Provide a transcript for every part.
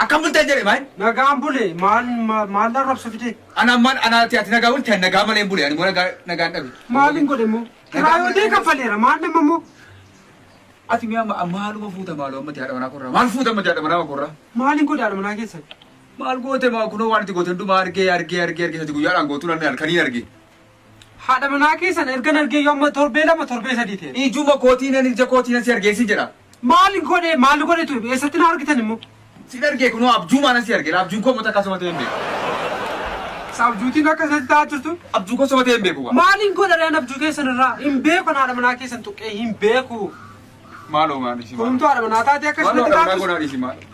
Akkam bultee jedhe maal? Nagaan bule maal maal arrabsu fide? Ana ammaan ana ati ati nagaa bulte ani nagaa malee hin bule ani immoo nagaa nagaan dhabe. Maaliin godhe immoo? Kiraayotee kaffaleera maal nama immoo? Ati mi'a maaluma fuuta maaloo ammatti haadha manaa korraa maal fuuta ammatti haadha manaa korraa? Maaliin godhe haadha manaa keessan? Maal goote maa kunoo waan itti goote hundumaa argee argee argee argee ati guyyaadhaan gootuu nan halkaniin argee. Haadha manaa keessan ergan argee yoo amma torbee 2 torbee 3 ta'e. Ijuma kootiinan ija kootiinan si argee sin jedha. Maaliin godhe maal godhe ture eessatti na argitan immoo? Sin argee kunoo abjuumaanan si argee abjuun koo mata akkasuma ta'e hin beeku. Isa abjuutiin akka isatti ta'aa jirtu? Abjuu koo soba ta'e hin beeku. Maaliin godha reen abjuu keessan irraa? Hin beeku an haadha manaa keessan tuqqee hin beeku. Maaloo maa dhiisi maaloo. Kunumtuu haadha manaa taatee akka Maaloo isatti haadha manaa taatu. koo naa dhiisi maaloo.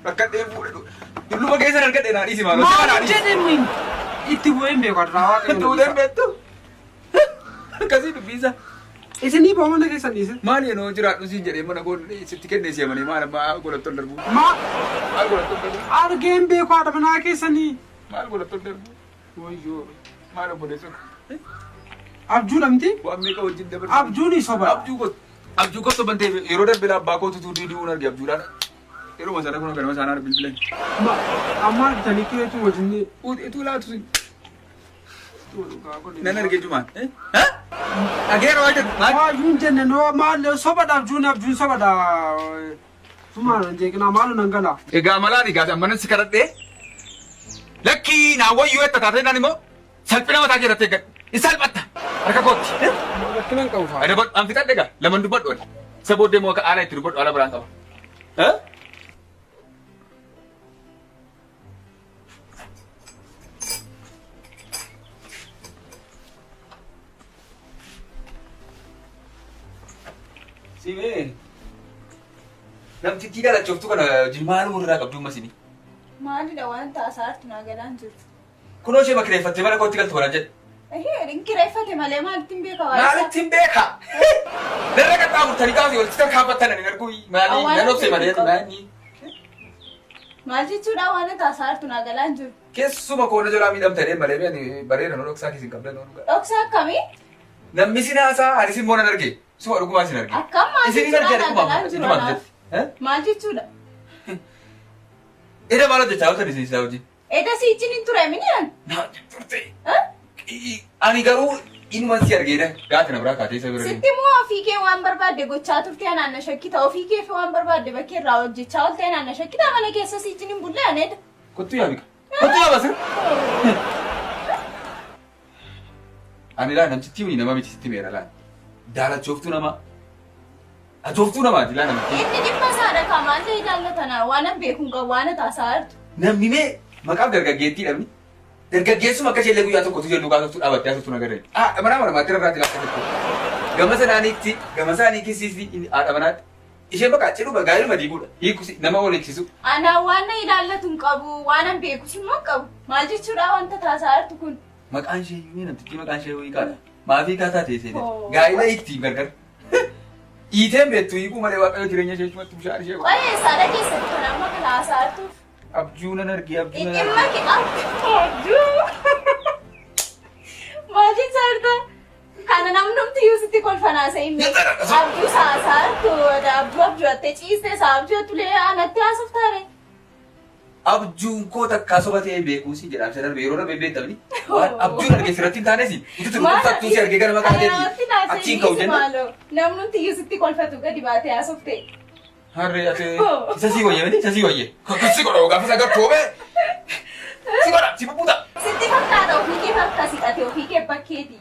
Rakkadhee fuudhe dulluma keessan argadhe naa dhiisi maaloo. Sima naa Maaliin dhiisi. jedhe min itti bu'ee hin beeku adaraa waaqayyo. Itti bu'ee hin beektu. Akkasii dubbiisa. Isinii ba'oo mana keessan dhiise. Maali yenoo jiraadhu siin jedhee mana koo sitti kennee si amanee maal amma godhattu ol darbuu. Maa Maal godhattu ol darbuu. argee hin beeku haadha manaa keessanii. Maal godhattu ol darbuu. Wayyoo. Maal obboleessoo. Abjuudha miti? Waan meeqa wajjin dabarsu. Abjuun soba. Abjuu koo abjuu koo soban ta'e yeroo darbe abbaa kootu tuutii du'uun arge abjuudhaan. Yeroo sana kun ganama isaanii bilbilan. Ma amma argitanii kireetu wajjin. Utuu laatu sin. Nan arge jumaan. Dhageera waan jedhu. Maal? Waayyuu hin jenne noo maal sobadha abjuun abjuun sobadha. Tumaan hin jeeqinaa maaloo nan gala. Egaa malaan egaa ammanan si kadhadhee lakkii naa wayyuu etta taatee naan immoo salphina mataa kee irratti eeggadhu. Hin salphatta harka kootti. Rakkina hin qabu fa'a. Ani an fixadhe egaa laman dubbadhu ani. Isa booddee immoo akka haala itti dubbadhu haala biraan qaba. Simee namtittii dalachooftu kana hojii maaluma irraa qabdu amma isinii? Maalidha waan taasaartu naa galaan jirtu. Kunoo ishee makireeffattee mana kootti galtu kanaan jedhe. Ehee hin kireeffate malee maalitti hin beeka waa'ee isaa. Maalitti hin beeka? Narra qaxxaamurtanii gaafa walitti tarkaanfattan ani arguu maali Awwaala nan obse malee qabu. maali. Maal jechuudha waan taasaartu naa galaan jiru. Keessuma koo na jalaa miidhamtanii malee ani bareeda nu dhoksaa keessin qabdan nu dhugaa. Dhoksaa akkamii? Namni sin haasaa anis immoo nan arge. Suma dhugumaa sin arge. Akkam maal Isin jechuudha arge naa dhuguma. galaan jiru Dhuguma anaaf. jette. Maal jechuudha? Eda maal hojjechaa jirtan isin isaa hojii? Eda si ijjiin hin ture mini an. Na turte. Ani garuu inuman si argeedha. Gaati na biraa kaatee isa bira deemu. Sitti immoo ofii kee waan barbaadde gochaa turte anaan na shakkita ofii kee fi waan barbaadde bakkee irraa hojjechaa oolte anaan na shakkita mana keessa si ijjiin hin bulle an eda. Kottu yaa bika. Kottu yaa basir. Ani laa namtittii wani nama miti sitti meera laa. Daalachooftuu nama. Ajooftuu namaati laa namtittii. Inni dhimma isaadha kaa maal ta'e ilaallatana waan an beeku hin qabu waan ati haasa'aa jirtu. Namni mee maqaaf dargaggeettii dhabni. Dargaggeessuma akka isheellee guyyaa tokkotu jennu kaasoftuu dhaabattee haasoftuu nagarree. Haadha manaa mana maatti irraati laata jettu. Gama sanaaniitti gama isaanii kisiisi haadha manaatti. Isheen bakka cidhuma gaa'eluma diiguudha. Hiikusi nama wal hiiksisu. Anaa waan na ilaallatu hin qabu waan an beekus immoo hin qabu maal jechuudha wanta taasaa jirtu kun. Maqaan ishee iyyuu namtittii maqaan ishee hiikaadha. Maaf hiikaa taate isheen? Oh. Gaa'ela hiikti gargar. Hiiteen beektu hiikuu malee waaqayyo jireenya ishee cumatti bishaan ishee godha. Qoyee saala keessatti kan amma kana haasaa jirtuuf. Abjuu nan argee abjuu nan Dhimma argee. kee abjuu. Maal jechaa jirta? Kana namnumti iyyuu sitti kolfanaa isa hin beeku. Abjuu saasaa jirtu abjuu abjuuttee ciistee isaa abjuutu lee anatti haasoftaare. Abjuun koo takkaa soba ta'ee beekuu si jedha. Isa darbe yeroo darbe beektamni. Waan abjuun arge sirratti hin taanes utuu turtu tattuu si argee gara maqaa keetii achiin ka'u jenna. Namnumti iyyuu sitti kolfatu gadi baatee haasofte. Harree ati isa sii wayye miti isa sii wayye. Kakkas si godha gaafa isa gartuu bee. Si godha si bubbuta. Sitti fakkaata ofii kee harka siqate ofii kee bakkeeti.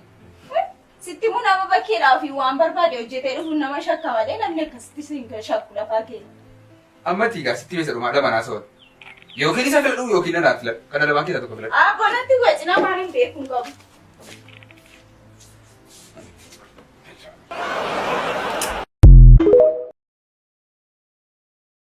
Sitti immoo nama bakkeedhaa ofii waan barbaade hojjetee dhufuun nama shakka malee namni akkasitti si hin shakku lafaa kee. Amma tiigaa sitti beesa dhumaa lama naa soora. Yookiin isa filadhu yookiin anaa filadhu. Kana lamaan keessaa tokko filadhu. Abbo natti wacina maaliin beekuu hin qabu.